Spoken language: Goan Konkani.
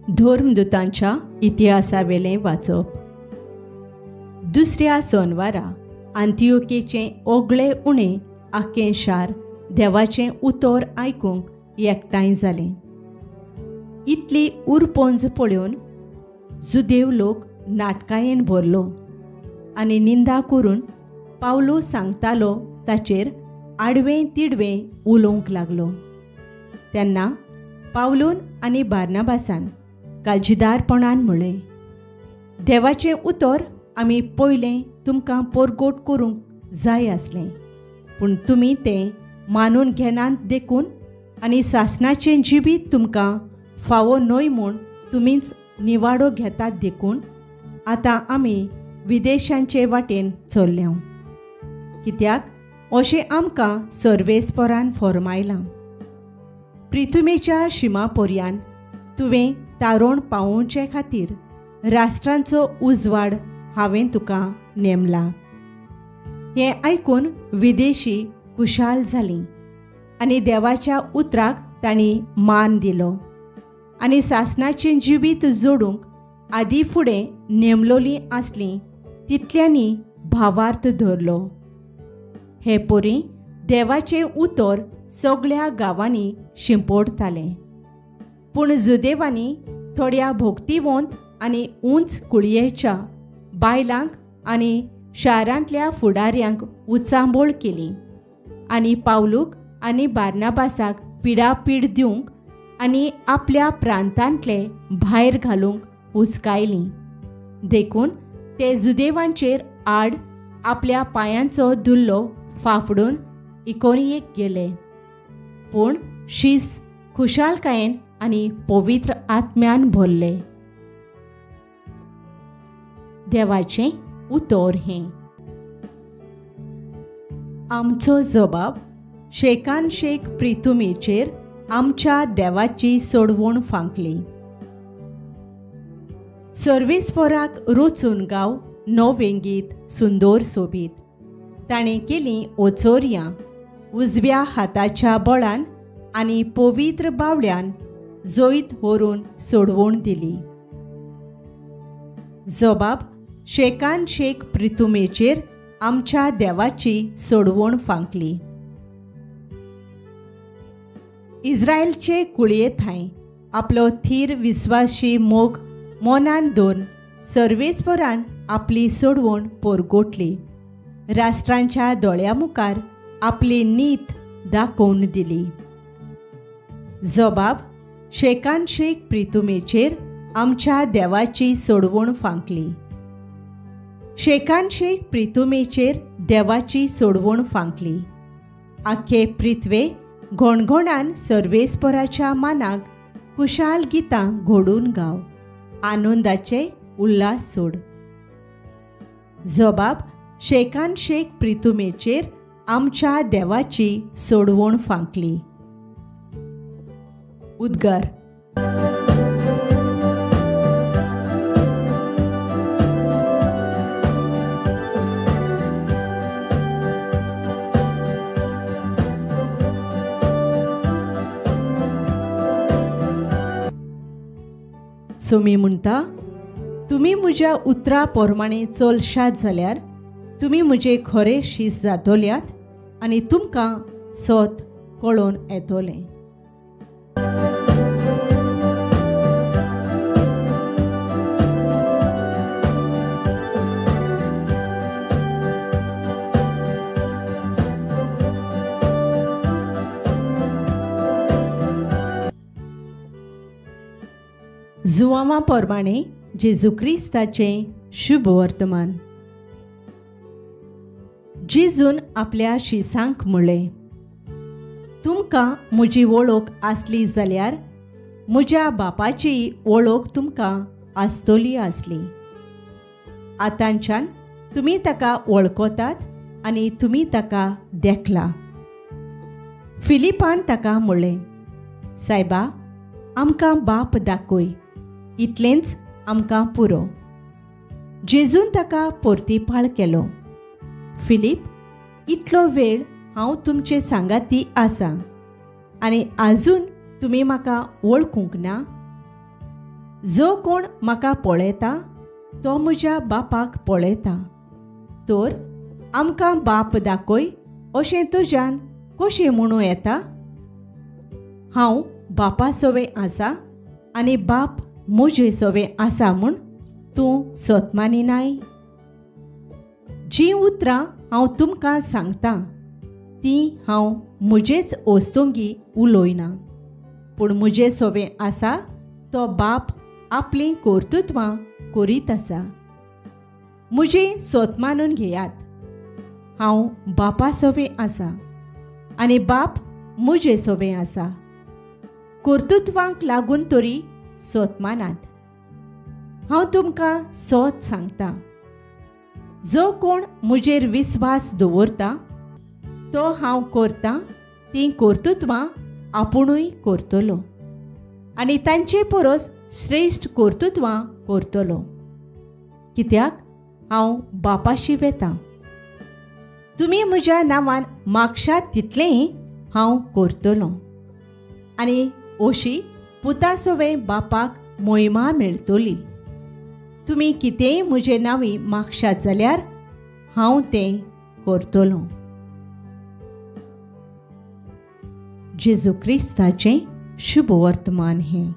धर्मदूतांच्या इतिहासावेलें वाचप. दुसऱ्या सोनवारा आंतियोकेचें ओगळे उणें आख्खें शार देवाचें उतर आयकूंक एकठांय जालें. इतली उरपोंज पळोवन जुदेव लोक नाटकायेन भरलो आनी निंदा करून पावलो सांगतालो ताचेर आडवें तिडवें उलोवंक लागलो. तेन्ना पावलून आनी बार्नाबासान काळजीदारपणान म्हळें, देवाचें उतर आमी पयलें तुमकां परगोट करूंक जाय आसलें, पूण तुमी तें मानून घेनात देखून आनी सासणाचें जिवीत तुमकां फावो न्हय म्हूण तुमीच निवाडो घेतात देखून आतां आमी विदेशांचे वाटेन चल्ल्या. कित्याक अशें आमकां सर्वेस्परान फॉर्मायलां, प्रिथुमेच्या शिमा पर्यान तुवें तारोण पावोवचे खातीर राष्ट्रांचो उजवाड हांवें तुका नेमला. हें आयकून विदेशी खुशाल जालीं आनी देवाच्या उतराक तांणी मान दिलो आनी सासणाचें जिवीत जोडूंक आदी फुडें नेमलोलीं आसलीं तितल्यांनी भावार्थ धरलो. हे परी देवाचें उतर सगळ्या गांवांनी शिंपडतालें. पूण जुदेवांनी थोड्या भोक्तिवंत आनी उंच कुळयेच्या बायलांक आनी शारांतल्या फुडाऱ्यांक उचांबोळ केली आनी पावलूक आनी बार्नाबासाक पिडापीड दिवंक आनी आपल्या प्रांतांतले भायर घालूंक हुसकायलीं. देखून ते जुदेवांचेर आड आपल्या पांयांचो धुल्लो फाफडून इकोनियेक गेले. पूण शीस खुशालकायेन आनी पवित्र आत्म्यान भरले. देवाचें उतर हें. आमचो जबाब शेकान शेक प्रितुमेचेर आमच्या देवाची सोडवण फांकली. सर्वेस्पराक रोचून गांव नवें गीत सुंदर सोबीत. ताणें केलीं ओचोरयां उजव्या हाताच्या बळान आनी पवित्र बावल्यान जैत व्हरून सोडवण दिली. जबाब शेकान शेक प्रितुमेचेर आमच्या देवाची सोडवण फांकली. इस्रायलचे कुळये थांय आपलो थीर विस्वाशी मोग मोनान दोन सर्वेस्परान आपली सोडवण पोरगोटली. राष्ट्रांच्या दोळ्या मुखार आपली नीत दाखोवन दिली. जबाब शेकान शेक प्रितुमेचेर आमच्या देवाची सोडवण फांकली. शेकान शेक प्रितुमेचेर देवाची सोडवण फांकली. आख्खे पृथ्वे घणघणान सर्वेस्पराच्या मानाक खुशाल गितां घडून गाव, आनंदाचे उल्हास सोड. जबाब शेकान शेक प्रितुमेचेर आमच्या देवाची सोडवण फांकली. उद्गार. सोमी म्हणटा, तुमी म्हज्या उतरा प्रमाणे चलशात जाल्यार तुमी म्हजे खरे शीस जातोल्यात आनी तुमकां सत कळोवन येतलें. जुवांवा प्रमाणे जेजू क्रिस्ताचें शुभ वर्तमान. जेजून आपल्या शिसांक म्हळें, तुमकां म्हजी वळख आसली जाल्यार म्हज्या बापाची वळख तुमकां आसतली आसली. आतांच्यान तुमी ताका वळखतात आनी तुमी ताका देखला. फिलिपान ताका म्हळें, सायबा, आमकां बाप दाखय, इतलेंच आमकां पुरो. जेजून ताका परतीपाळ केलो, फिलीप, इतलो वेळ हांव तुमचे सांगाती आसा आनी आजून तुमी म्हाका वळखूंक ना? जो कोण म्हाका पळयता तो म्हज्या बापाक पळयता. तर आमकां बाप दाखय अशें तुज्यान कशें म्हणूं येता? हांव बापा सोवें आसा आनी बाप म्हजे सोवें आसा म्हूण तूं सत मानिनाय? जीं उतरां हांव तुमकां सांगतां तीं हांव म्हजेच वस्तुंगी उलयना, पूण म्हजे सोवें आसा तो बाप आपलीं कर्तृत्वां करीत आसा. म्हजें सत मानून घेयात, हांव बापा सोवें आसा आनी बाप म्हजे सोवें आसा. कर्तृत्वांक लागून तरी सत मानात. हांव तुमकां सत सांगता, जो कोण म्हजेर विस्वास दवरता तो हांव करतां तीं कर्तृत्वां आपुणूय करतलो आनी तांचे परस श्रेश्ठ कर्तृत्वां करतलो, कित्याक हांव बापाशी वेतां. तुमी म्हज्या नांवान मागशात तितलेंय हांव करतलो आनी अशी पुता सोवें बापाक मोहिमा मेळटली. तुमी कितेंय म्हजे नांवी मागशात जाल्यार हांव तें करतलो. जेजू क्रिस्ताचें शुभ वर्तमान हें.